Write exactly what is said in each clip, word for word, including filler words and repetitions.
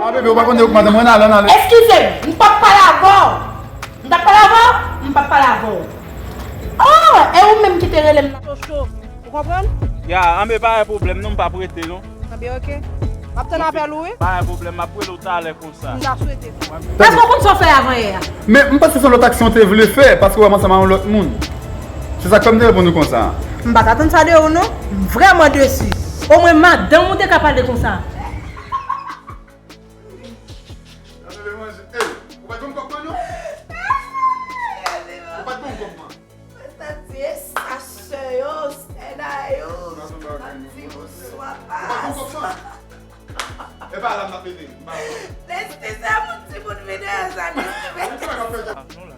A bebe, ou pa konn de ouk madanm, ann ale, ann ale. Eskize m, m p ap pale avè w. M t ap pale avè w, m p ap pale avè w. Oh, e ou menm ki te rele m nan. Cho cho. Ou konprann? Ya, anben pa gen pwoblèm non, m p ap rete non. Anben oke. M ap tann apèl ou wi. Pa gen pwoblèm, m ap rele w talè konsa. M ta swete. Èske w konn sa w fè avanyè a? Men m panse se yon lòt aksyon w te vle fè, paske w wè m ansanm a yon lòt moun. Se sa k fè m te reponn ou konsa. M pa t atann sa de ou non. M vrèman desi. Omwen madanm ou te ka pale konsa. Ou pa t ban m kòb mwen non. Ou pa t ban m kòb mwen. Mwen ta di, e sa sè yo, sè da yo, m ap di bonswa pa. Ou pa t ban m kòb mwen. E pa la m ap pete. M pa la. Lespri se moun timoun vide sa, lespri. Ah, non la.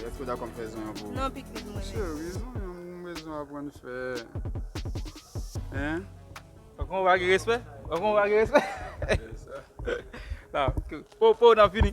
Èske w dakò m fè zon an pou ou? Non, piknik mwen. Cheri, zon an m bezwen aprann fè. Hein? Fòk yon bagay respè. Fòk yon bagay respè. Sa, po, po, n ap fini.